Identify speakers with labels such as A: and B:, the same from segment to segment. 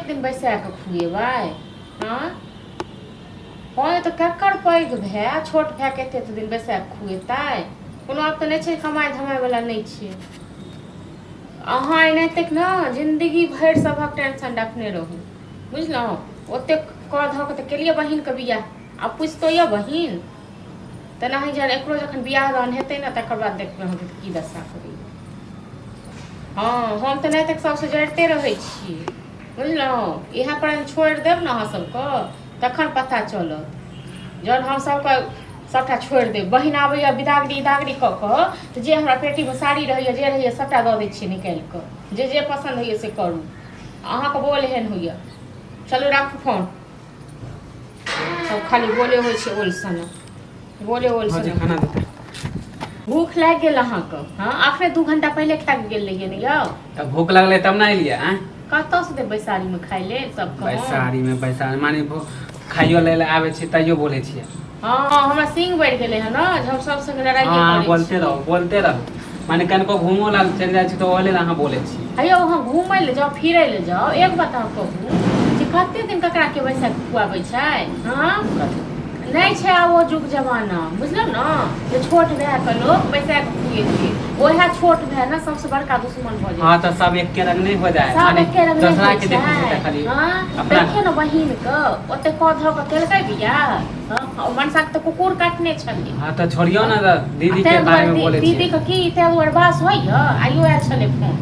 A: दिन बैसा कऽ खुएबै? हँ हँ, तऽ ककर पैघ भाय छोट भायके एते एते दिन बैसा कऽ खुएतै? कोनो आब तऽ नहि छै, कमाइ धमाइ वला नहि छै। अहाँ एनाहिते ने जिन्दगी भरि सभक टेंशन रखने रहू, बुझलहुँ? ओतेक कऽ धऽ कऽ तऽ केलियै बहिनके बियाह, आब पुछितो यऽ बहिन तेनाही जहन एकरो जखन बियाह दान हेतै ने, तकर बाद देखबै हम की दशा करैए। हँ, हम तऽ नहि तक सबसँ जड़िते रहै छी, बुझलहुँ? इएह पर छोड़ि देब ने अहाँ सबके, तखन पता चलत। जहन हम सबके सबटा छोड़ि देब, बहिन आबैए बिदागरी इदागरी कऽ कऽ, तऽ जे हमरा पेटीमे साड़ी रहैए, जे रहैए, सबटा दऽ दै छियै निकालि कऽ, जे जे पसन्द होइए से करू। अहाँके बोल एहन होइए। चलू, राखू फोन। सब खाली बोले होइ छै ओल सनक, बोले ओल
B: भौजी
A: सनक।
B: खाना देतै?
A: भूख लागि गेल अहाँके? हँ, अखने 2 घंटा पहिले खा कऽ गेल रहियै ने यौ।
B: तऽ भूख लगलै तब ने एलियै आँय?
A: कतऽसँ देब बैसारीमे खाइ लेल सबके हम?
B: बैसारीमे, बैसारी माने खाइयो लै लए आबै छियै तैयो बोलै छियै।
A: हँ, हमरा सिंग बढ़ि गेलै हँ ने जे हम सब संगे लड़ाइए
B: हँ,
A: करै
B: बोलते
A: छी।
B: रहू, बोलते रहू। माने कनिको घूमो ला चलि जाइ छी तऽ ओहो लेल अहाँ बोलै छी।
A: हे यौ, अहाँ घूमय लए जाउ, फिरै लए जाउ, एक बात अहाँ कहू जे कते दिन ककरा के बैसा कऽ खुआबै छै? हँ?
B: कथी?
A: नहि छै आब ओ जुग जमाना, बुझलहुँ ने, जे छोट भायके लोक बैसा कऽ खुएतै। ओएह छोट भाय ने सबसँ बड़का दुश्मन भऽ जाइ।
B: हँ, तऽ सब एके रंग नहि हो जाए।
A: सब
B: माने
A: एके रंग नहि
B: दोसरा
A: होइ
B: के देखै छै तऽ
A: छै।
B: खाली
A: हँ।
B: अपना
A: देखियौ ने बहिन के, ओते कऽ धऽ कऽ केलकै बियाह। हँ, ओ मनसा के तऽ कुकुर काटने छलै।
B: हँ, तऽ छोड़ियौ ने तऽ दीदी
A: आ
B: के
A: ताहि
B: बारे
A: दुआरे
B: मे बोलै
A: दीदी
B: छियै।
A: के की ताहि दुआरे बास होइया? आइयो आयल छलै फोन,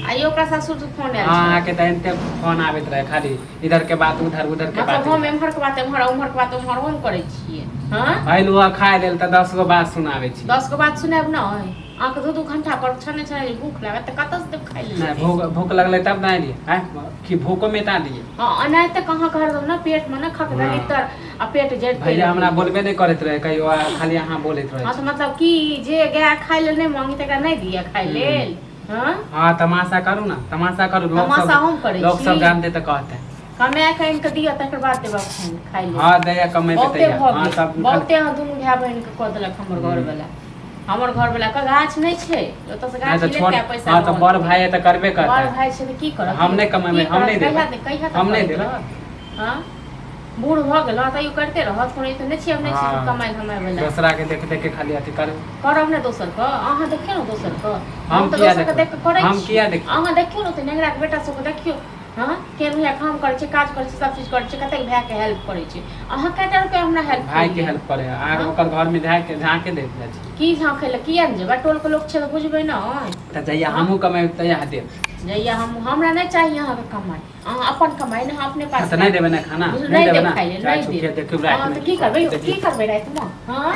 A: आइयो ओकरा सासुर से फोन आयल
B: हँ।
A: छलै।
B: अहाँके तऽ एनते फोन आबैत रहे, खाली इधर के बात उधर, उधर के
A: मतलब
B: बात
A: हम
B: इधर।
A: एम्हर के बात एम्हर, उम्हर के बात उम्हर हम करै छियै? हँ।
B: अयलहुँ हँ खाय लेल तऽ 10 गो बात सुनाबै छी।
A: 10 गो बात सुनायब ने अहाँके? 2-2 घंटा पर छने छने जे भूख लागत तऽ कतऽसँ देब खाइ लेल?
B: नहि, भूख भूख लगलै तब ने एलियै आँय, कि भूखो मिटा दियै?
A: हँ, एनाहिते कहाँ हरदम ने पेटमे ने खक दलितर आ पेट जड़िते
B: भैया हमरा
A: रहैए।
B: बोलबे नहि करैत रहे कहियो, आ खाली अहाँ बोलैत रहै
A: हँ, तऽ
B: छी।
A: मतलब की जे गाय खाय लेल नहि मांगी तकरा नहि दिअ खाय लेल? हँ।
B: हँ, तमाशा करू ने, तमाशा करू लोक
A: तमाशा
B: सब
A: हम करै
B: लोक
A: छी?
B: सब जानते तऽ कहते।
A: कमाए कऽ आनि कऽ दिअ, तकर बाद देब खाय खाय लेल।
B: हँ, दैया कमेबै
A: बहुते
B: तैया।
A: भऽ
B: हँ,
A: गेल।
B: सब
A: बहुते अहाँ दुनू भाय बहिनके कऽ देलक हमर घरवला। हमर घरवला के गाछ नहि छै ओतऽ से
B: नहि
A: गाछ
B: तऽ छोट
A: लेतै पैसा
B: हँ, तऽ
A: लोन
B: बड़
A: देतै।
B: भाय है तऽ करबे
A: बड़
B: करतै।
A: भाय छै तऽ की करत?
B: हम नहि कमेबै,
A: की
B: हम
A: करत?
B: नहि
A: कहिया
B: देबै।
A: कहिया तक
B: हम नहि
A: करैत
B: देबै।
A: रहत? हँ, बूढ़ भऽ गेल तैयो करिते रहत? कोनो ई तऽ नहि छियै, हम नहि छी कमाइ धमाइ वला।
B: दोसरा के देख देख के खाली अथी करू।
A: करब ने दोसर के? अहाँ देखियौ ने दोसर के।
B: हम
A: हम तऽ
B: किया
A: दोसर के
B: देखबै?
A: देख कऽ करै
B: हम
A: छी।
B: किया देखबै?
A: अहाँ देखियौ ने, तऽ नेंगरा के बेटा सबके देखियौ। हँ, केहन भैया काम करै छै, काज करै छै, सब चीज करै छै, कतेक भायके हेल्प करै छै। अहाँ कएटा रुपया हमरा हेल्प
B: भाय के
A: केलियै?
B: हेल्प करे अहाँ?
A: हँ?
B: ओकर घर में झाँके झाँके देख जाइ छी।
A: की झाँकै लए किया ने जेबै? टोलके लोक छै तऽ बुझबै ने।
B: तऽ जहिया
A: हँ?
B: हमहूँ कमेबै तहिया देब।
A: जहिया हम, हमरा नहि चाही अहाँके कमाइ। अहाँ अपन कमाइ ने अहाँ अपने पास
B: तऽ नहि देबै ने खाना?
A: बुझ
B: नहि
A: नहि
B: देबै
A: देब
B: ने?
A: खाइ लेल।
B: चाय
A: नहि
B: छुपके
A: देब।
B: देखियौ
A: हँ
B: रातिमे
A: तऽ
B: की
A: की करबै?
B: करबै
A: की
B: देखियौ।
A: करबै रातिमे? हँ।